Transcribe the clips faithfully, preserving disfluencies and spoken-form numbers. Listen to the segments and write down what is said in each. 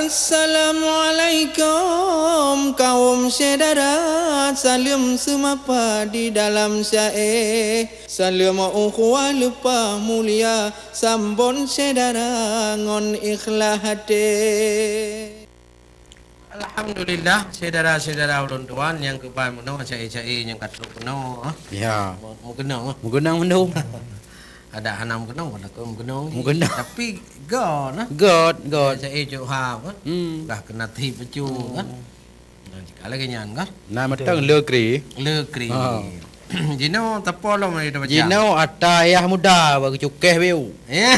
Assalamualaikum kaum syedara, saleuem seumapa di dalam syae. Saleuem ukhuwah leupah mulia, sambot syedara ngon ikhlas até. Alhamdulillah, syedara-syedara ulôn tuan nyang keubai meunoe, syae-syae nyang ka trok keunoe, ah. Ya. Mu-, meukeunong, ah. Meukeunong meunoe. Adak hana meukeunong, pada keu meukeunong. Meukeunong. Tapi göt, nah. Göt, göt. Syae Cok Hab, kan? Hmm. Dah keunatif bacut, kan? Hmm. Nah, jika lagèe nyan, kan? Nah, mantong. Betul. Le kri. Le kri. Ha. Jinoe tapo lom dari baca. Jinoe ata yah muda bak cukéh biu. Ya.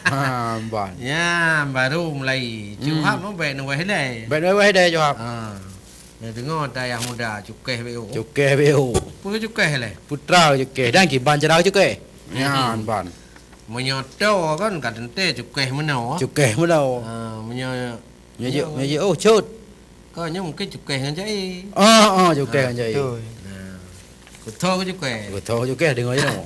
Ha, ban. Ya, baru mulai. Hmm. Cok Hab mah bèk neuweh ilèe. Bèk neuweh ilèe Cok Hab. Ha. Neudeungö ata yah muda cukéh biu. Cukéh biu. Peue cukéh lé? Putra cukéh dan kiban cara cukéh. Hmm. Nyan ban. Meunyoe toe kan ka teuntèe cukéh meunoe. Cukéh meunoe. Ha, meunyoe Nyoe jeuet, nyoe jeuet. Oh, cut. Ka nyoe mungken cukéh ngon cai. Ah, ah, cukéh ngon cai. Betul. Nah. Kutho keu cukéh. Kutho keu cukéh, deungö jinoe.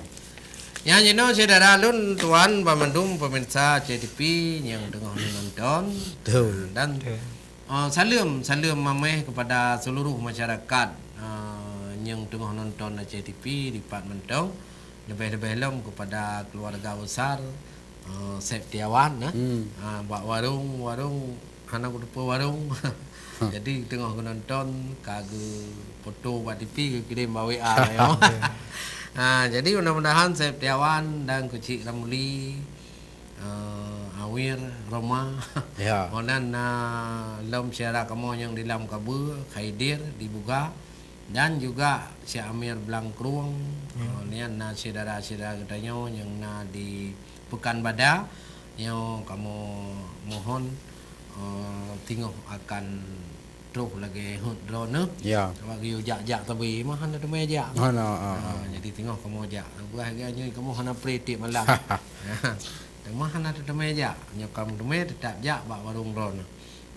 Nyan jinoe syedara lôn tuan banmandum pemirsa C T V nyang teungoh nonton. Betul. Dan, Betul. ah, saleuem, saleuem mamèh kepada seluruh masyarakat, ah, nyang teungoh nonton C T V dipat mantong. Leubeh-leubeh lom kepada keluarga besar, eh, Septiawan, eh. Hmm. Ah, bak warong, warong hana kuteupeu warong. Hmm. Jadi teungoh geunonton ka geufoto bak T V geukirém bak W A, ya. Ah, jadi mudah-mudahan Septiawan dan Keuchik Ramli, eh, Awir, Roma. Ya. Meunan na lom syedara kamoe nyang di Lam Kabeue, Khaidir, di Buga. Dan juga Syekh Amir Blangkrueng, ya. Eh, nyan na syedara-syedara geutanyoe nyang na di Pekanbadak, nyoe kamoe mohon, eh, teungoh akan troh lagèe heuet droeneuh. Ya. Sabab geuyue jak-jak sabe mah hana teumé jak. Hana, ah, Ah, ah. Jadi teungoh kamoe jak. Peugah lagèe nyoe kamoe hana pré tiep malam. Teuma hana teumé jak. Nyoe kamoe teumé teutap jak bak warong droeneuh.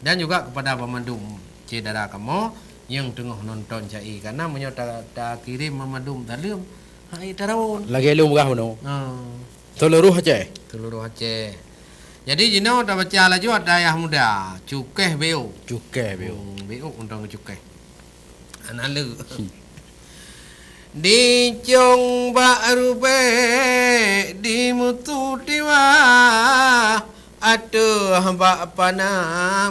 Dan juga kepada banmandum syedara kamoe nyang teungoh nonton cai, karena meunyoe ta-, takirém banmandum saleuem, hai tarawon. Lagèe lôn peugah bunoe. Ha. Seuluruh Aceh. Seuluruh Aceh. Jadi jinoe tabaca laju ata yah muda, cukéh biu. Cukéh biu. Hmm, biu untông cukéh. Hana le. Hmm. Dicong bak rubek, dimeutu tiwah, ateueh bak pana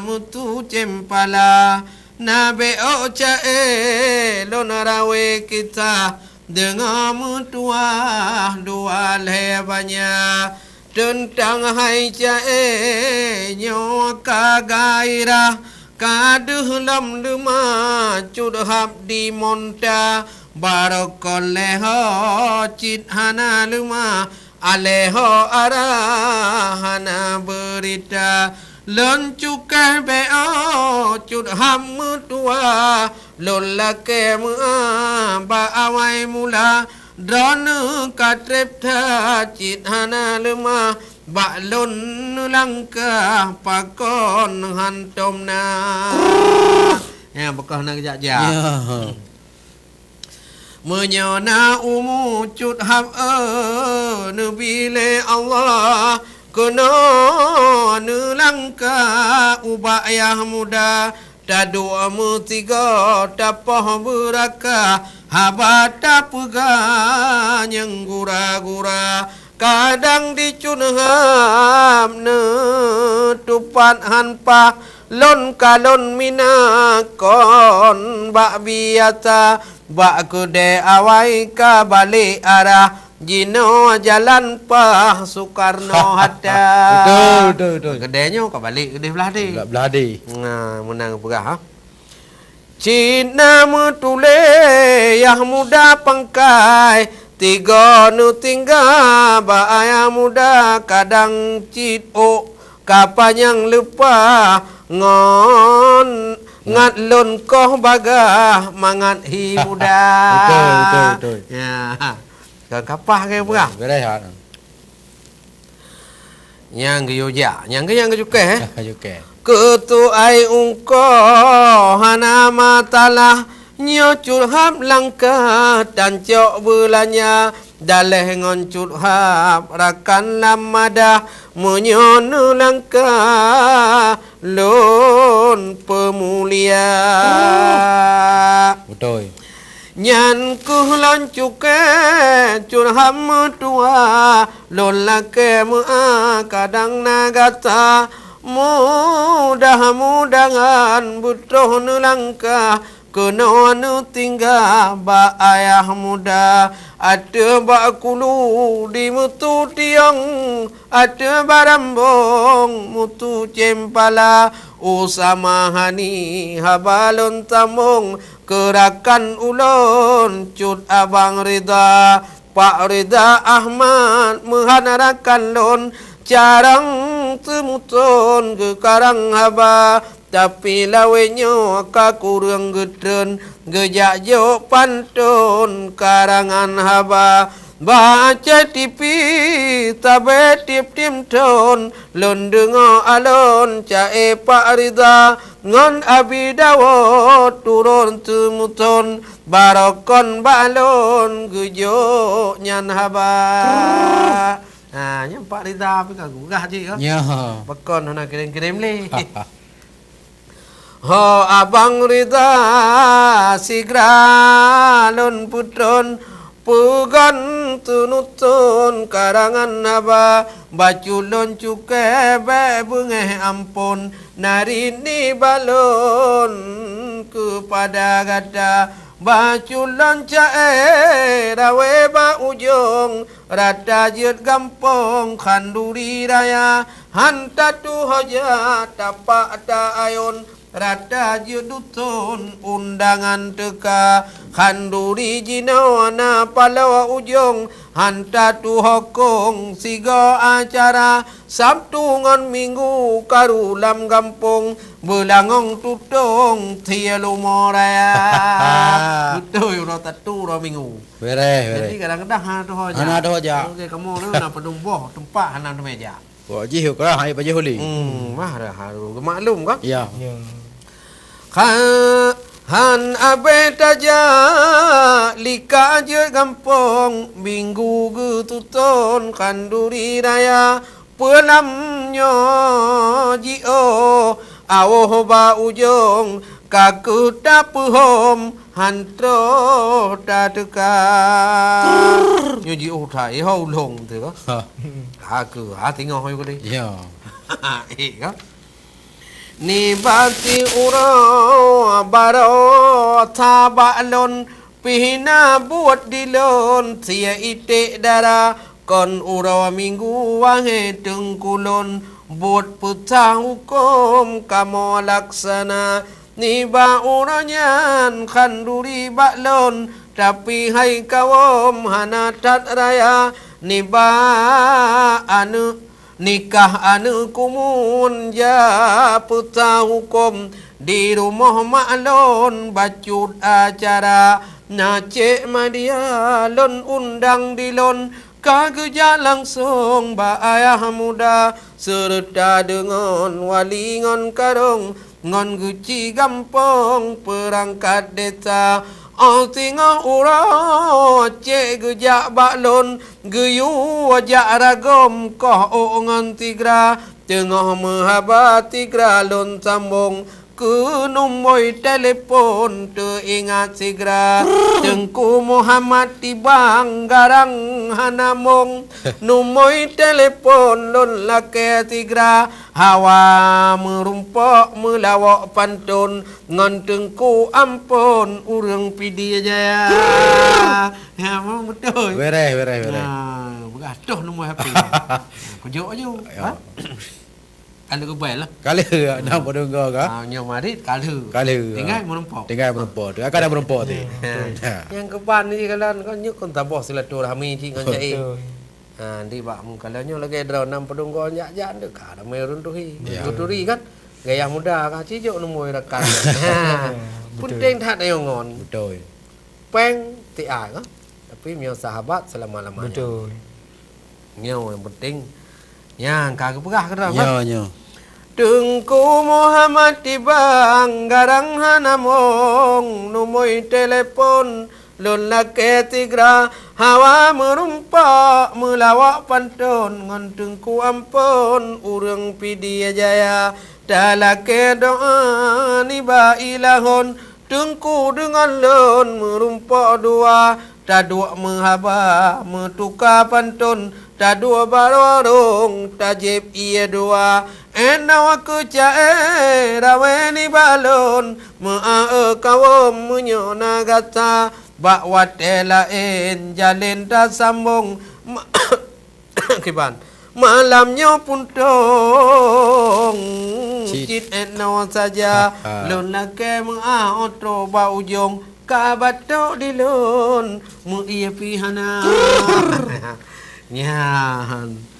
meutu cempala. Na bék ôk ca-e lôn rawé kisah, deungoe meutuwah dua lhèe banya. Teuntang hai ca-e nyoe ka gairah, ka deuh lom leumah cut hab di monta, barokon lé ho cit hana leumah, alé ho arah hana beurita. Lôn cukéh bék ôk cut hab meutuwah, lôn lakée meuah bak awai mula. Droeneuh ka treb that cit hana leumah, bak lôn neulangkah pakon hantom na. Ya, beukah na geujak-jak. Ya. Meunyoe na umu cut hab, eh, neubi lé Allah, keunoe neulangkah ubak yah muda. Taduek meusigoe tapoh beurakah, haba tapeugah nyang gura-gura. Kadang di cut hab neutupat han pah, lôn kalon mina kon bak biasa. Bak keudée awai ka balek arah, jinoe jalan paih Soekarno Hatta. Betul, betul, betul. Keudée nyoe ka balek keudeh blah deh. Blah, blah deh. Nah, meunan geupeugah, ha. Cit na meutuléh yah muda pangkai, tigoe neutinggai bak yah muda, kadang cit ôk ka panyang leupah, ngon ngat lôn koh bagah mangat hi muda. Betul, betul, betul. Ya. Ka kapah ke peugah? Beres, ha. Nyang geuyue jak, nyang geu-, nyang geucukéh, eh? Cukéh. Keutuai ungkoh hana masalah, nyoe cut hab langkah tan cok beulanja. Daleh ngon cut hab rakan lam madah, meunyoe neulangkah lôn peumulia. Beutôi. Nyan keuh lôn cukée cut hab meutuah, lôn lakée meu'ah kadang na gata. Mudah-mudahan beutoh neulangkah, keunoe neutinggai bak ayah muda, ateueh bak kulu di Meutu Tiong, ateueh bak Rambong Meutu Cempala. Usama hani haba lôn sambong, keu rakan ulôn cut Abang Ridha. Pak Ridha Ahmad meuhan rakan lôn, carông Teumutôn geukarang haba, tapi lawét nyoe ka kureueng geutreun, geujak jok pantôn karangan haba. Bak Aceh T V sabe tieb-tieb thon, lôn deungoe alon ca-e Pak Ridha ngon Abi Dawot turôn Teumutôn. Barokon bak lôn geujok nyan haba. Ha, nyan Pak Ridha pih ka gurah jih, ka? Ya. Pakon hana kirém-kirém lé. Ho Abang Ridha, sigra lôn peutrôn, peugon Teumutôn karangan haba, bacut lôn cukée bék beungéh amphon, narit nibak lôn keupada gata. Bacut lôn ca-e rawé bak ujong, rata jeuet gampông Khanduri Raya, han tatuho jak tapak ta-ayon, rata jeuet duson undangan teuka. Khanduri jinoe na paloe ujong, han tatuho kong sigoe acara. Sabtu ngon Minggu karu lam gampông, beulangong tutong sie lumoe raya. Beutôi, uroe Sabtu, uroe Minggu. Beréh, beréh. Jadi kadang-kadang hana tuho jak. Hana tuho jak. Oke, kamoe na padum boh teumpat hana teumé jak. Kok jih ukeurah hai pajoh uli. Hmm, mah dah haru. Geumaklum kan? Ya. Ya. Kha-, han abéh tajak lika jeuet gampông, Minggu geututon Khanduri Raya. Peulam nyoe jiôh, awoh ba ujong, ka keuh tapeuhom, han troh tateuka. Nyoe jiôh that, eh, ho ulông teuh ka. Ha. Ha keuh, ha singoh yue keudeh. Ya. Eh, ka. Nibak siuroe baroe that bak lôn, pih na buet dilôn sie iték dara. Kon uroe Minggu wahé teungku lôn, buet peutah hukôm kamoe laksana. Nibak uroe nyan khanduri bak lôn, tapi hai kawôm hana that raya. Nibak aneuëk Nikah aneuëk kumun ja peutah hukôm, di rumoh mak lôn bacut acara. Na cék media lôn undang dilôn, ka geujak langsong bak ayah muda, seureuta deungon wali ngon karong, ngon geuci gampông peurangkat desa. Óh singoh uroe cék geujak bak lôn, geuyue jak ragom koh ôk ngon sigra. Teungoh meuhaba sigra lôn sambông, keu numboi telepon teuingat sigra. Teungku Muhammad Tibang garang hana mong, numboi telepon lôn lakée sigra. Hawa meurumpok meulawok pantôn ngon Teungku Ampon ureuëng Pidie Jaya. Ya, memang beutôi. Beréh, beréh, beréh. Nah, peugah toh nomor H P. Kujok aju. Ya. Ha? Kalau ke bai lah. Kalau nak berungga ka? Ah, nyoe marit kalau. Kalau. Tinggai meurumpok. Tinggai meurumpok. Akan ada meurumpok tu. Ya, betul. Ya. Nyang keuban ni kalau kau nyuk kon taboh silaturahmi cik ngon cai. Betul. Ha, di bak meukalau nyoe lagée droe nam peudunggon jak-jak ndeuk ka ramai ureuëng tuhi. Ya. Tuturi kan? Gaya muda ka cijok neumui rakan. Ha. Betul. Penting that ayo ngon. Betul. Peng tiai kan? Tapi mio sahabat selama-lamanya. Betul. Nyoe yang penting. Nyang ka geupeugah keudroe kan? Nyoe, nyoe. Teungku Muhammad Tibang garang hana mong, numoi telepon Lôn lakée sigra hawa meurumpok, meulawok pantôn ngon Teungku Amphon ureuëng Pidie Jaya. Talakée doá nibak ilahon, Teungku deungon lôn meurumpok dua, taduek meuhaba, meutuka pantôn, taduek barô rhong, tajieb ié dua. Inoe keuh ca-e rawée nibak lôn, meu'ah kawöm meunyoe na gata, bak watée laén jalén tasambong. Ma-, kiban. Malam nyoe puntông cit, cit inoe saja. Lôn lakée meu'ah oto bak ujong, ka batok di lôn meu'ie pih hana. Nyan.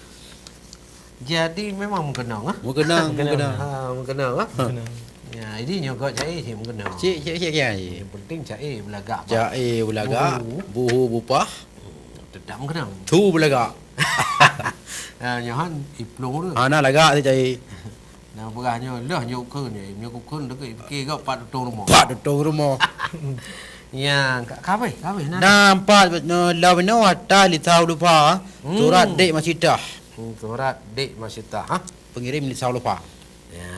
Jadi memang meukeunong, ah? Meukeunong, meukeunong. Ha, meukeunong, ah? Meukeunong. Ya, jadi nyoe kok ca-e cit meukeunong. Cit, cit, cit, cit. Yang penting ca-e beulagak, bah. Ca-e beulagak, buhu. Buhu bupah. Tetap meukeunong. Tu beulagak. Ha, nyoe han iplueng tu. Ha, na lagak tu ca-e. Nah, peugah nyoe, lheueh nyoe kheun, nyoe kheun deungon pike gop pat tutong rumoh. Pat tutong rumoh. Ya, ka, ka habéh, ka habéh, nah. Nah, empat, nyoe, lam nyoe atas Lisaul Ulfa, hmm, surat Dek Masitah. Hmm, surat Dek Masitah, ha? Pengirim Lisaul Ulfa. Ya,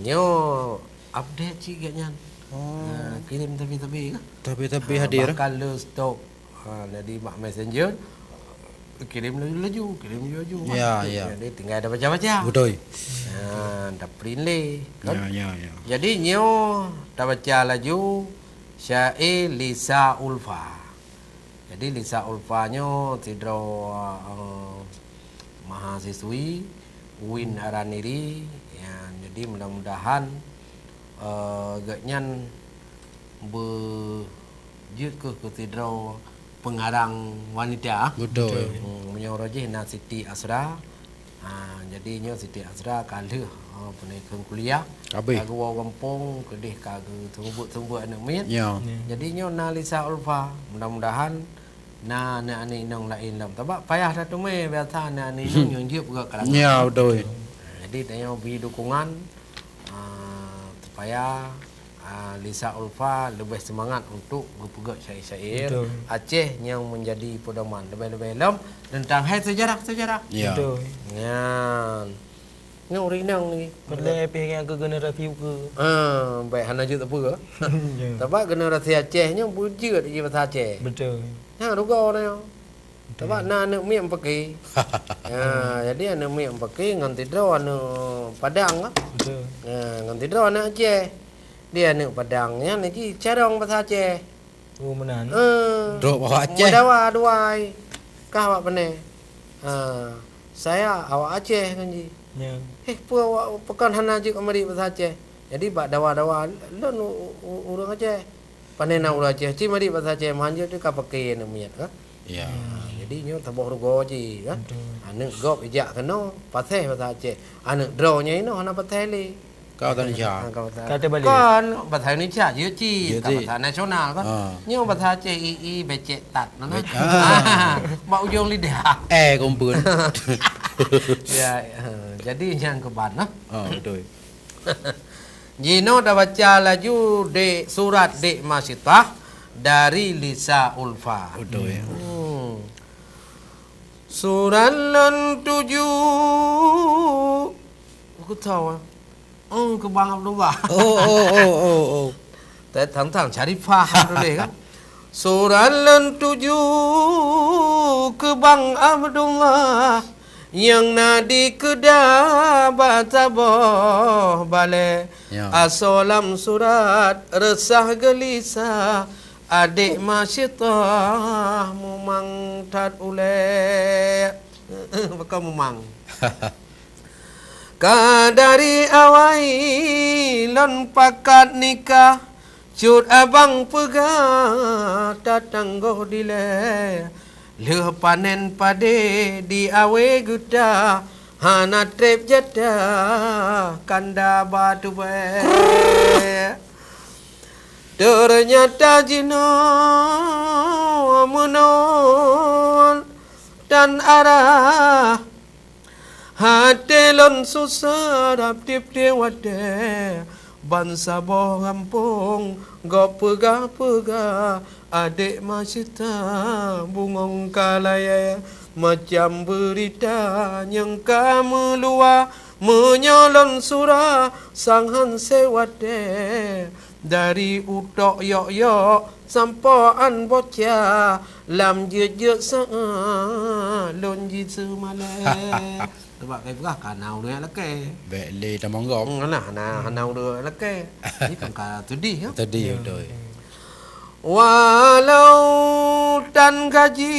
nyoe update cit geuh nyan. Oh. Ha, kirim tapi-tapi kah? Tapi-tapi ha, hadir. Bahkan le stok. Ha, jadi bak messenger, kirim laju-laju, kirim laju-laju. Ya, ya. Jadi tinggai ada baca-baca. Betul. Ha, dah print lé, kan? Ya, ya, ya. Jadi nyoe tabaca laju syair Lisa Ulfa. Jadi Lisa Ulfa nyoe sidroe, eh, mahasiswi Win Araniri. Ya, jadi mudah-mudahan, eh, geuhnyan beu jeuet keuh keu sidroe pengarang wanita. Betul. Hmm, meunyoe uroe jih na Siti Asra. Ha, jadi nyoe Siti Asra ka lheueh, ha, peuneukheun kuliah. Habéh. Ka geuwoe gampông, keudeh ka geuseumeubeuet-seumeubeuet aneuk miet. Ya. Ya. Jadi nyoe na Lisa Ulfa. Mudah-mudahan na aneuk-aneuk inong laén lom. Sabab payah tateumé biasa aneuk-aneuk inong nyang jeuet peugah kalangan. Ya, betul. Ha, jadi tanyoe bri dukungan, ha, supaya ah, Lisa Ulfa leubeh seumangat untuk geupeugét syair-syair, betul, Aceh nyang menjadi pedoman, leubeh-leubeh lom teuntang hai seujarah-seujarah. Ya. Betul. Nyan. Nyoe ureueng inong ni. Padahai pih nyang keu generasi ukeue. Ah, baik hana jeuet sapeue. Ya. Sabab generasi Aceh nyoe beujeuet jih bahasa Aceh. Betul. Nyan rugoe nyoe. Sabab na aneuk miet meupaké. Ya, jadi aneuk miet meupaké ngon sidroe aneuk Padang kan. Betul. Ya, ngon sidroe aneuk Aceh. Di aneuk Padang nyan jih carông bahasa Aceh. Oh, meunan. Eh, trok awak Aceh. Meudawa dua ai. Kah awak pane. Ha, saya awak Aceh kan jih. Ya. Eh, peue awak pakon hana jeuet meuri bahasa Aceh. Jadi bak dawa-dawa lôn u-, u-, ureueng Aceh. Pane na ureueng Aceh, ci meuri bahasa Aceh, meuhan jeuet ka paké aneuk miet, kan? Ya. Ha, jadi nyoe saboh rugoe cit, kan? Betul. Aneuk gob ijak keunoe, paséh bahasa Aceh. Aneuk droe nyan inoe hana paséh lé. Ka bahasa Indonesia. Ha, ka bahasa, ka teubalik. Kon bahasa Indonesia jeuet cit, jeuet cit, ka bahasa nasional, kan? Ha. Nyoe bahasa Aceh, i, i, becek, tat, nah, nah. Becek, ha. Bak ujong lidah. Eh, kompon. Ya, ha, jadi nyang keuban, nah. Ha, betul. Jinoe tabaca laju dek surat dek Masitah dari Lisa Ulfa. Betul, ya. Hmm. Surat lôn tuju, aku tahu, ah. Hmm, keu Bang Abdullah. Oh, oh, oh, oh, oh. Tang-tang Syarifah tuléh kan. Surat lôn tuju keu Bang Abdullah nyang na di Kedah bak saboh balée. Ya. Asoe lam surat reusah geulisah, adek Masitah mumang that ulée. Bukan mumang. Ka dari awai lôn pakat nikah, cut abang peugah tatanggoh dilée. Lheueh panen padé di awe geuta, hana treb jatah kanda batu bée. Teunyata jinoe meunon tan arah. Até lôn susah rab tieb-tieb watée, Bansaboh gampông gob peugah-peugah, adék Masita bungong ka layée. Macam beurita nyang ka meuluwa, meunyoe lôn sura sang han seuwatée. Dari utok yok-yok sampoe an boca, lam jeuet-jeuet sa lôn jiseumalée. Sabab kai peugah ka na ureuëng lakée. Bék lé tamong gob. Hmm, nah, nah, hana ureuëng lakée. Ini kan ka sedih, ya? Sedih, betul. Walau tan gaji,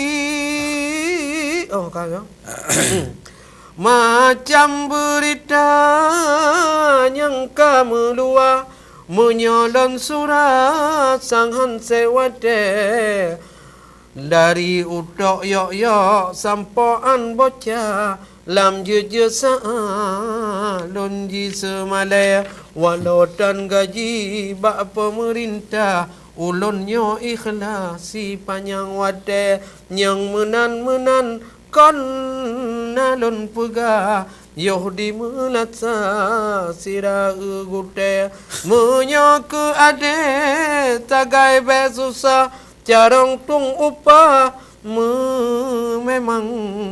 oh, ka, ya. Macam beurita nyang ka meuluwa, meunyoe lôn sura sang han seuwatée. Dari utok yok-yok sampoe an boca, lam jeuet-jeuet sa lôn jiseumalée. Walau tan gaji bak peumeurintah, ulôn nyoe ikhlas sipanyang watée. Nyang meunan-meunan kon na lôn peugah, yoh di meulasa sira eu gutée. Meunyoe keu adék sagai bék susah, carông tueng upah meu-, memang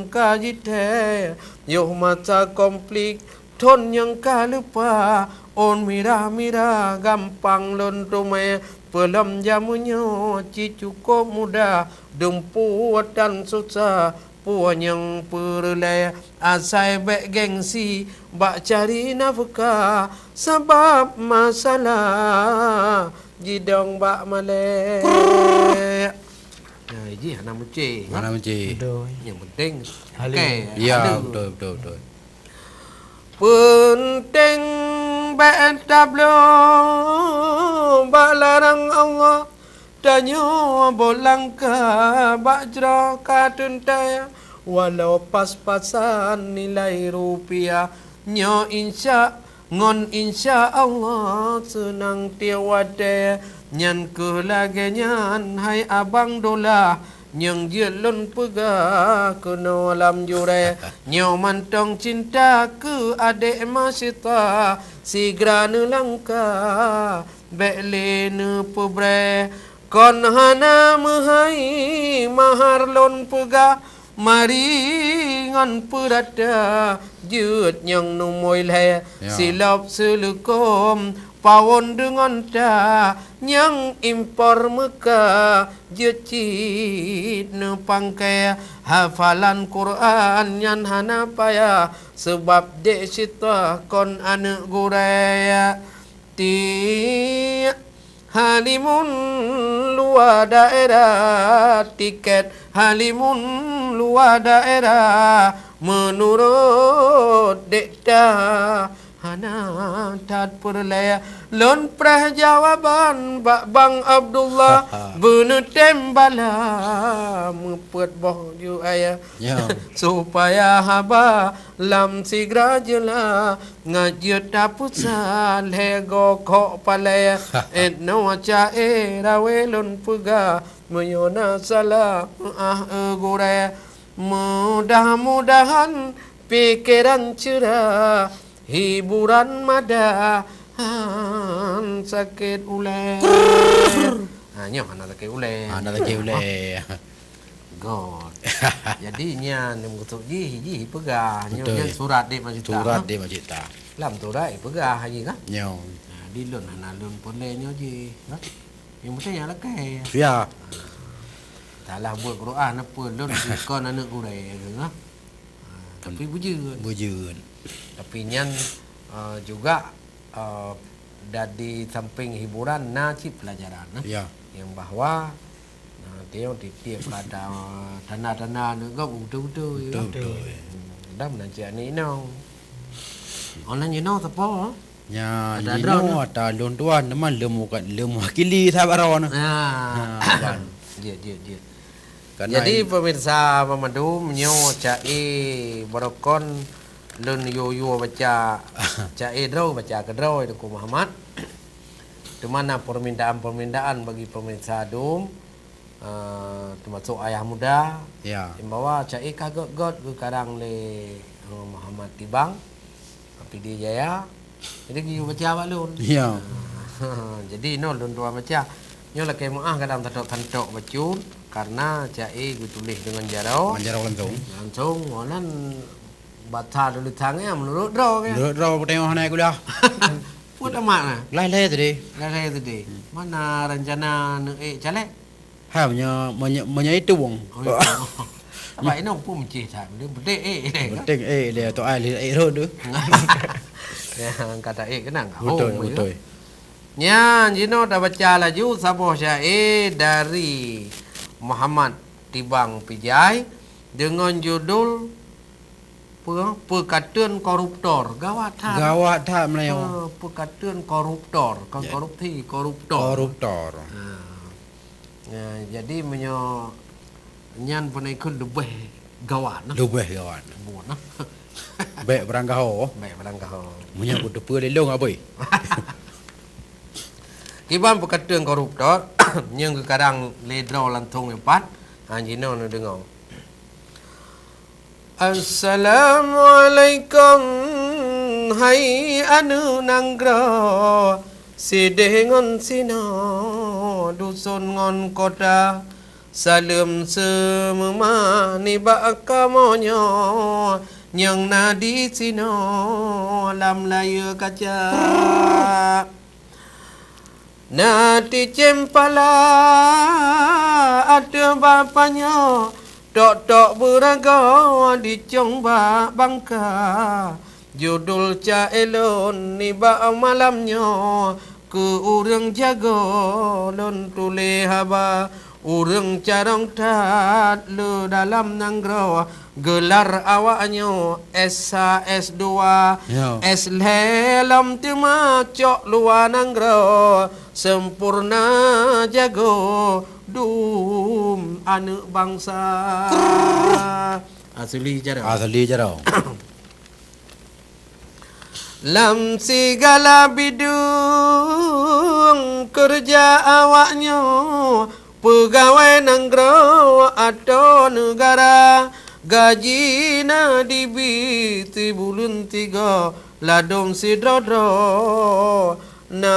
ka jithée. Yoh masa konflik thon nyang ka leupah, ôn mirah-mirah gampang lôn teumé. Peulom jameun nyoe cit cukôp mudah, dumpeue tan susah, peue nyang peureulée. Asai bék gengsi bak cari nafeukah, sabab masalah jidong bak malée. Nah, jih hana meucé, ha? Hana meucé. Betul. Yang penting, halu. Okey, ya, halu. Betul, betul, betul. Peunteng bék tabloe bak larang Allah, tanyoe boh langkah bak jroh ka teuntée, walau pas-pasan nilai rupiah. Nyoe insya, ngon insya Allah seunang tieb watée. Nyan keuh lagée nyan hai abang dolah, nyang jeuet lôn peugah keunoe lam jurée. Nyoe mantong cinta keu adék Masita, sigra neulangkah bék lé neupeubrée. Kon hana meuhai mahar lôn peugah, mari ngon peurata jeuet nyang numoi lhée. Ya. Silop seuleukom pawon deungon ta, nyang impor Meukah jeuet cit neupangkée. Hafalan Quran nyan hana payah, sabab dék Sita kon aneuëk gurée. Ti Halimun luwa daerah, tiket halimun luwa daerah, meunurot dék ta hana that peureulée. Lôn preh jawaban bak Bang Abdullah, beuneutém bala meupeuet boh ju ayah. Ya. Supaya haba lam sigra jeulaih, ngat jeuet tapeusan lhée goe khok palée. Etnoe ca-e rawée lôn peugah, meunyoe na salah meuáh eu gurée. Mudah-mudahan pikeran ceurah, hiburan madah, han sakét ulée. Ha, nyoe hana sakét ulée. Hana sakét ulée. God. Jadi nyan meukeusut jih, jih peugah. Nyoe betul. Nyan surat dék Mak Cita. Surat dék Mak Cita. Lam surat peugah lagi kan? Nyoe. Nah, di lôn hana lôn peureulée nyoe jih, kan? Yang penting nyang lakée. Siap. Salah buet Quran apa lôn kon aneuëk gurée tu, kan? Ha, tapi bujeuet. Bujeuet. Tapi nyan, eh, juga, eh, dari samping hiburan na cit pelajaran, eh. Ya. Yang bahwa, nah, dia tiep-tiep ada tanda-tanda aneuk gob beutôi-beutôi, ya. Betul, betul. Hmm, dan meunan cit aneuk inong. Online inong siapa? Nya, ata lôn tuan, teuma leumu-, leumu akili sabar awak na. Ha. Ha, ban. Jeuet, jeuet, jeuet. Jadi, pemirsa banmandum, nyoe ca-e barokon lôn yue-yue baca, ca-e droe baca keudroe Teungku Muhammad. Teuma na permintaan-permintaan bagi pemirsa dum, eh, termasuk ayah muda, ya, yang bahwa ca-e ka göt-göt geukarang lé, eh, Muhammad Tibang, Pidie Jaya. Jadi geuyue baca bak lôn. Ya. Jadi inoe lôn tuan baca. Nyoe lakée meuáh kadang tantok-tantok bacut karena ca'e geutuléh deungon jaroe. Deungon jaroe langsung. Langsung, oh, nan basa tulisan nyan meunurot droe nyan. Meunurot droe, peutengah na kuliah. Peue tamat na? Lhèe-lhèe tadi. Lhèe-lhèe tadi. Mana rencana neuék caleg? Ha, meunyoe, meunyoe, meunyoe itu wong. Oh, itu. Abang inong pun meucih that. Dia betik, eh, eh, kan? Betik, eh, dia tu ai, eh, roh tu. Ya, kata, eh, kenang. Betul, oh, betul. Nyan, jinoe tabaca laju saboh syair dari Muhammad Tibang Pijai dengan judul Pe-, Peukateuen Koruptor. Gawat that. Gawat that Meulayu. Pe-, peukateuen koruptor. Kon ya. Korupsi, koruptor. Koruptor. Ha. Ya, jadi meunyoe nyan peuneukheun leubeh gawat nah. Leubeh gawat. Buet nah. Bèk barangkaho. Bèk barangkaho. Meunyoe kuteupeu lé lôn abéh. Kiban peukateuen koruptor nyang geukarang lé droe langsung nyoe pat, ha, jinoe neudeungoe. Assalamualaikum, hai aneuk nanggroe, sideh ngon sinoe, duson ngon kota. Saleuem seumeumah nibak kamoe nyoe nyang na disinoe lam layeue kaca. Na ticém pala ateueh bak panyoe, tok-tok beuragoe dicong bak bangka. Judul ca-, e lôn nibak malam nyoe keu ureuëng jagoe, lôn tuléh haba ureuëng carông that le dalam nanggroe. Geular awaknyoe S sa, S dua, ya, S lhèe lom teuma cok luwa nanggroe, sempurna jagoe dum aneuk bansa. Asli jaroe. Asli jaroe. Lam sigala bideueng keureuja awaknyoe, peugawai nanggroe atau neugara, gaji na dibi sibuleuen tiga, ladôm sidroe-droe na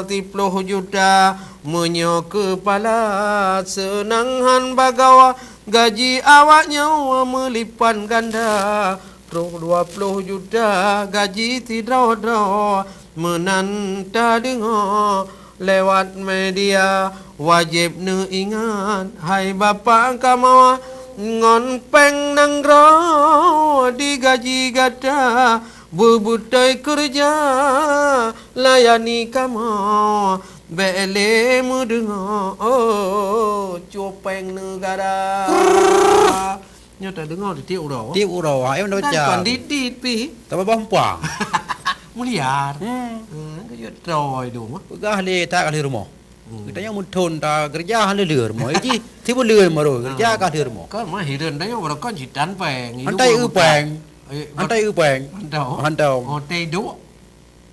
siploh juta. Meunyoe keupala seunang han bagawa, gaji awaknyoe meulipan ganda. Troh dua ploh juta gaji sidroe-droe meunan tadeungoe lewat media. Wajéb neuingat, hai bapak kamoe, ngon péng nanggroe digaji gata, beubeutôi keureuja layani kamoe, bèk lé meudeungoe, oh, cue péng neugara. Nyoe tadeungoe di tiep uroe. Tiep uroe, ha, eh, meunan baca. Kon dit-dit pih. Tabah-bah umpang. Muliar. Hmm. Hmm, geujok trôi dum. Peugah lé that ka lheueh rumoh. Hmm. Geutanyoe meuthon takeureuja han lheueh rumoh. Iji, sibuleuen baru keureuja ka lheueh rumoh. Kon mah hireuen tanyoe baru kon jitan péng. Hantai eu péng. Eh, hantai eu péng. Mantap. Mantap. Hotel duk.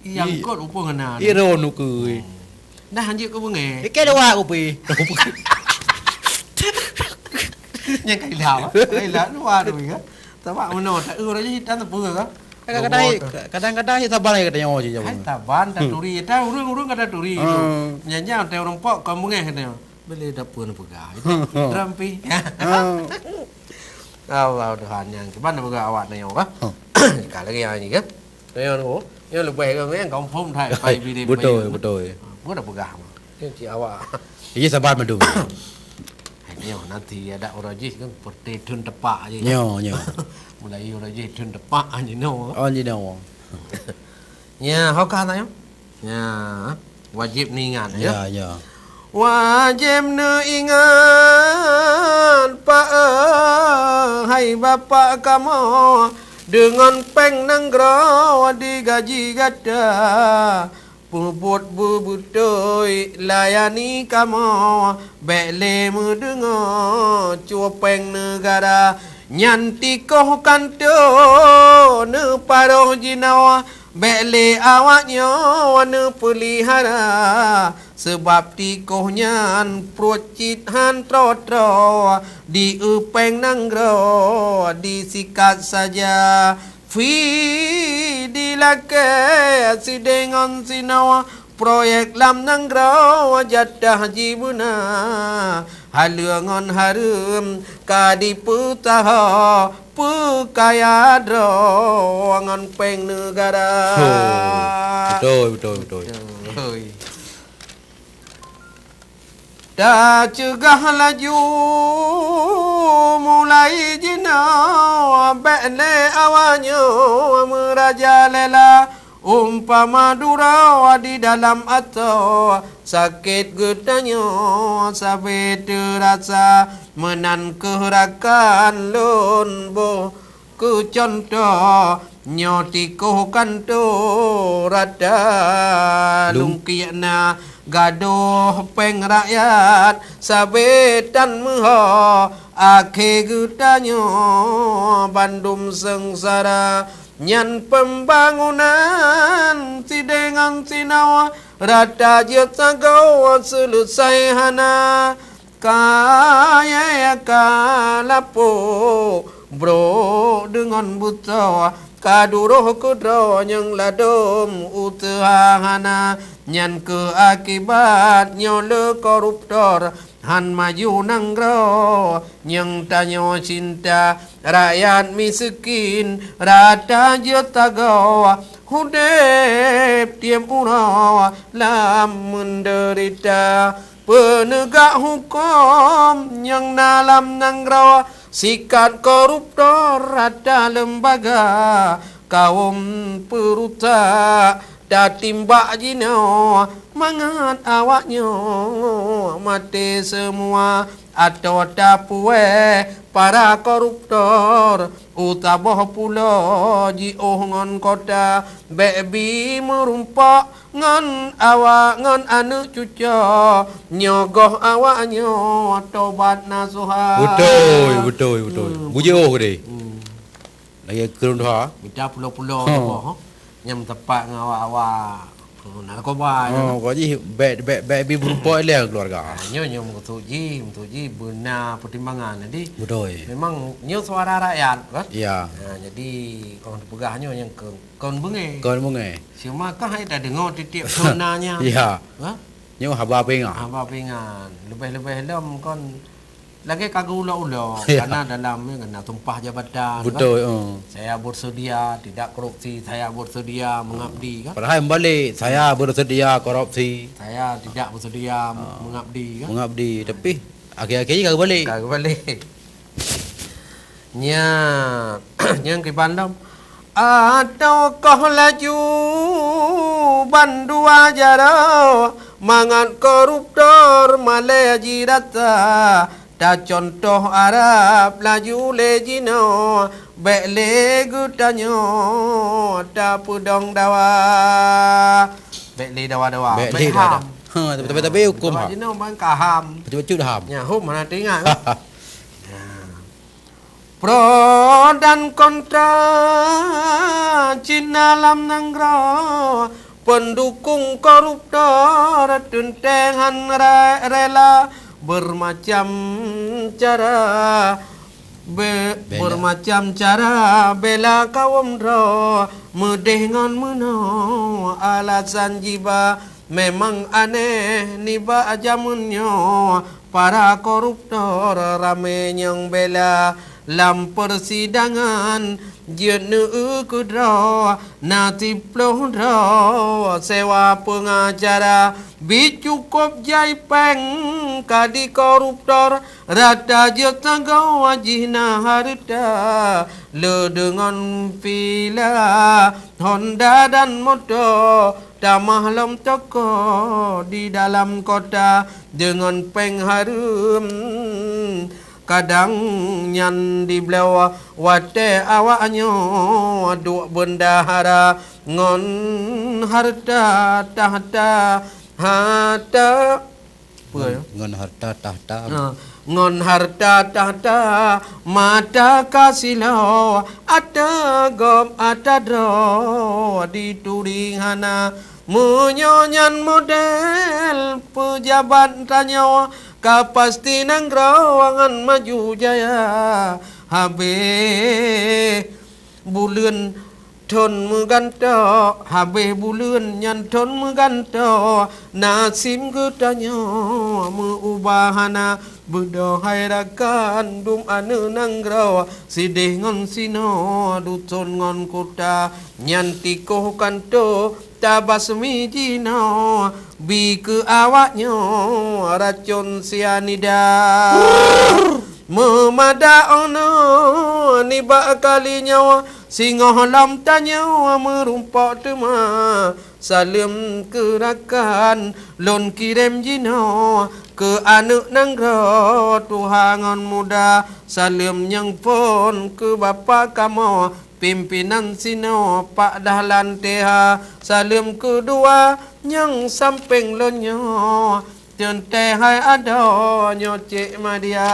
Nyang kot upeue ngena. Iro nukui. Dah hanjeuet keu beungèh. Iké dua kupi. Nyang ka ilau, ah. Ka ilau dua tu, ya. Sabab meunoe, tak urang jih tan teupeu, kan? Kadang-kadang, kadang-kadang cit saban lagèe tanyoe cit, hai, saban, taturi. Tan ureueng-ureueng ka taturi tu. Hmm. Nyan-nyan, tai ureueng pok kon beungèh katanya. Boleh dapur peugah. Rampi. Hmm. Allah Tuhan nyan. Cuman peugah awak tanyoe, kan? Hmm. Ka lagèe nyan, kan? Nyoe, nyoe, nyoe leubeh ke, nyoe confirm that, hai, pai bidé, beutôi, pai. Beutôi. Bukan dah peugah. Nyoe cit awak. Iya, sabar madu. Hai, nyoe nanti ada orang jih kan, seperti thon tepak je. Nyoe, nyoe. Mulai orang jih thon tepak je, nyoe. Oh, je, nyoe. Nya, ho ka tanya? Nya, wajib neuingat, ya. Ya, ya. Wajéb neuingat, Pak, eh, hai bapak kamoe, deungon péng nanggroe digaji gata. Peubuet beubeutôi layani kamoe, bèk lé meudeungoe cue péng neugara. Nyan tikoh kantô neuparoh jinoe, bèk lé awaknyoe neupeulihara, sabab tikoh nyan pruet cit han troe-troe, di eu péng nanggroe disikat saja. Pih dilakée sideh ngon sinoe, proyek lam nanggroe jatah jibeuna. Haleue ngon hareuem ka dipeusaho, peukaya droe ngon péng neugara. Ho, beutôi, beutôi, beutôi. Beutôi. Taceugah laju mulai jinoe, bék lé awaknyoe meurajalela. Umpama duroe di dalam asoe, sakét geutanyoe sabe teurasa, meunan kheueh rakan lôn boh. Keu cuntoh, nyoe tikoh kantô rata lungkiek na, gadôh péng rakyat sabe tan meuho, akhé geutanyoe bandum seungsara. Nyan pembangunan sideh ngon sinoe, rata jeuet sagoe seuleusai hana. Kayée ka lapôk brok deungon beusoe, ka duroh keudroe nyang ladôm useuha hana. Nyan kheueh akibat nyoe le koruptor, han maju nanggroe nyang tanyoe cinta. Rakyat miseukin rata jeuet sagoe, udeb tieb uroe lam meudeurita. Peuneugak huköm nyang na lam nanggroe, sikat koruptor rata leumbaga, kawöm peurusak tatimbak jinoe, mangat awaknyoe maté seumua. Ateueh tapuwéh para koruptor, u saboh pulo jiôh ngon kota, bék bi meurumpok ngon awak ngon aneuëk cucoe, nyoe goh awaknyoe tobat nasuha. Beutôi, beutôi, beutôi. Hmm. Bujiôh deh. Hmm. Lagée keureun tuha. Mita pulo-pulo. Ha. Saboh, ha. Nyang meusapat ngon awak-awak. Ha, na lakoba. Oh, kok jih bék, bék, bék bi meurumpok lé keuluwarga. Ha, nyoe, nyoe meukeusut jih, meukeusut jih beuna peutimbangan. Jadi, beutôi. Memang nyoe suara rakyat, kan? Ya. Ha, jadi, kon teupeugah nyoe nyang keu Kon beungéh. Kon beungéh. Cuma kan hai tadeungoe tieb-tieb thon na nyan. Ya. Ha? Nyoe haba peuingat. Haba peuingat. Leubeh-leubeh lom kon lagée ka geuulok-ulok. Ya. Karena dalam ni kena sumpah jabatan, kan? Beutôi, eh. Saya bersedia tidak korupsi, saya bersedia mengabdi, kan? Padahai meubalek, saya bersedia korupsi. Saya tidak bersedia mengabdi, kan? Mengabdi, tapi akhé-akhé jih ka geubalek. Ka geubalek. Nya, nyang kiban lom. Ateueh koh laju bandua jaroe, mangat koruptor malée jirasa. Tacontoh Arab laju lé jinoe, bék lé geutanyoe tapeudong dawa. Bék lé dawa-dawa, bék lé dawa-dawa. Ha, tapi, tapi, tapi huköm dawa ha. Jinoe ban ka ham. Bacut-bacut ham. Nya, hom hana teuingat, kan? Nya. Pro dan kontra cit na lam nanggroe, pendukung koruptor teunteng han re-, rela, bermacam cara be-, bela. Bermacam cara bela kawöm droe, meudeh ngon meunoe alasan jiba. Memang aneh nibak jameun nyoe, para koruptor ramé nyang bela lam persidangan. Jeuet neueu keudroe na siploh droe sewa peungacara, bi cukôp jai péng ka di koruptor, rata jeuet sagoe jih na hareuta, le deungon vila, honda dan moto. Tamah lom toko di dalam kota deungon péng hareuem, kadang nyan dibloe watée awaknyoe duek beundahara ngon hareuta tahta, hareuta Peue, ya? Ngon hareuta tahta. Ha, ngon hareuta tahta mata ka siloe, ata gob ata droe dituri hana. Meunyoe nyan model peujabat tanyoe, ka pasti nanggroe ngon maju jaya. Habéh buleuen Thon meugantoe, habéh buleuen nyan thon meugantoe, nasib geutanyoe meu-ubah hana. Beudôh hai rakan dum aneuëk nanggroe, sideh ngon sinoe, duson ngon kuta, nyan tikoh kantoe tabasmi jinoe, bi keu awaknyoe racon sianida. Meumada 'oh noe nibak kali nyoe, singoh lom tanyoe meurumpok teuma. Saleuem keu rakan lôn kirém jinoe, keu aneuëk nanggroe tuha ngon muda. Saleuem nyang phon keu bapak kamoe, pimpinan sinoe Pak Dahlan T H. Saleuem keudua nyang sampéng lôn nyoe, teuntée hai adoe nyoe Cék Madia.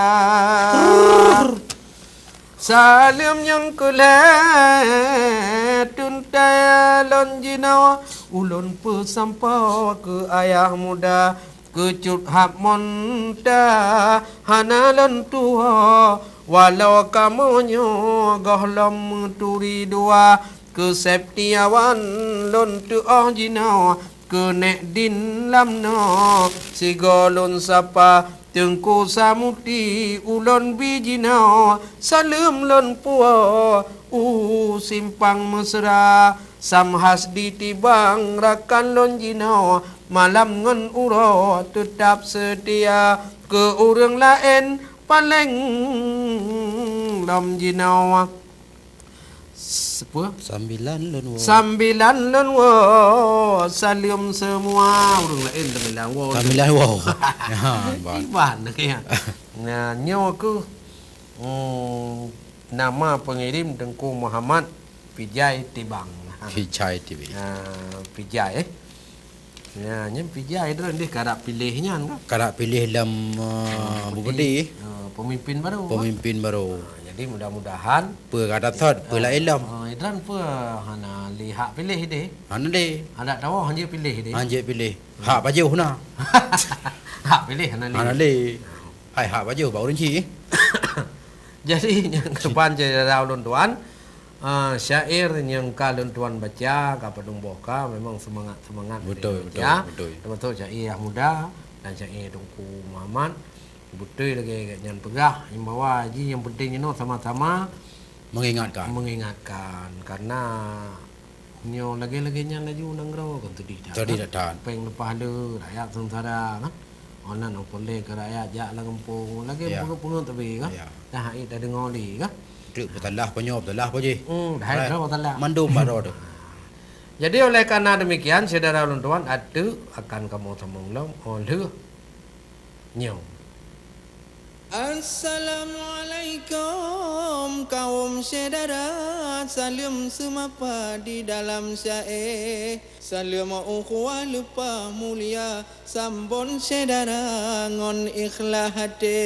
Saleuem nyang keu lhée teuntée lôn jinoe, ulôn peusampoe keu ayah muda, keu cut hab monta hana lôn tuwoe. Walau kamoe nyoe gohlom meuturi dua, keu Septiawan lôn teuoh jinoe, keu Nekdin lam noe sigoe lôn sapa. Teungku Samuti ulôn bi jinoe, saleuem lôn puwoe u Simpang Mesra. Sam Hasdi Tibang rakan lôn jinoe, malam ngon uroe teutab seutia, keu ureuëng laén paleng lom jinoe. Sepuh? Sambilan lôn woe. Sambilan lôn woe, saleuem seumua. Ureuëng laén sambilan woe. Sambilan woe. Ya, bah. Iban, ya. Nah, nyoe keuh, hmm, nama pengirim Teungku Muhammad Pijai Tibang. Pijai Tibang. Ah, Pijai, eh. Nah, nyan Pijai droe deh karap piléh nyan kan? Karap piléh lam, ah, Bupati. Ah, pemimpin baru. Pemimpin baru. Ah, jadi mudah-mudahan peue kata thot, peue laén lom. Ah, Idran peue hana lé hak piléh deh. Hana lé. Adat tawoe hana piléh deh. Hana piléh. Hak pajoh na. Hak piléh hana lé. Hana lé. Hai hak pajoh bak ureuëng cit. Jadi nyang keuban syedara ulôn tuan, ah, syair nyang ka lôn tuan baca, ka padum boh ka, memang seumangat-seumangat lé baca. Beutôi, beutôi. Teumasok syair Yah Muda dan syair Teungku Muhammad. Beutôi lagée nyan peugah, imbau jih nyang penting inoe sama-sama mengingatkan. Mengingatkan, karena nyoe lagée-lagée nyan laju nanggroe kan teudeh that. Teudeh that. Péng leupah le, rakyat seungsara kan. Oh nan oh peureulée keu rakyat jak lam gampông lagée, ya, pungoe-pungoe teubi kan. Ya. Dah hai tadeungoe lé kan. Treuk peusalah, peunyoe peusalah, Pak Ji. Hmm, dah hai droe peusalah. Mandum bak droe tu. Jadi oleh karena demikian, syedara ulôn tuan, ateueh akan kamoe sambông lom, oh lheueh nyoe. Assalamualaikum kaum syedara, saleuem seumapa di dalam syaé. Saleuem ukhuwah leupah mulia, sambon syedara ngon ikhlas até.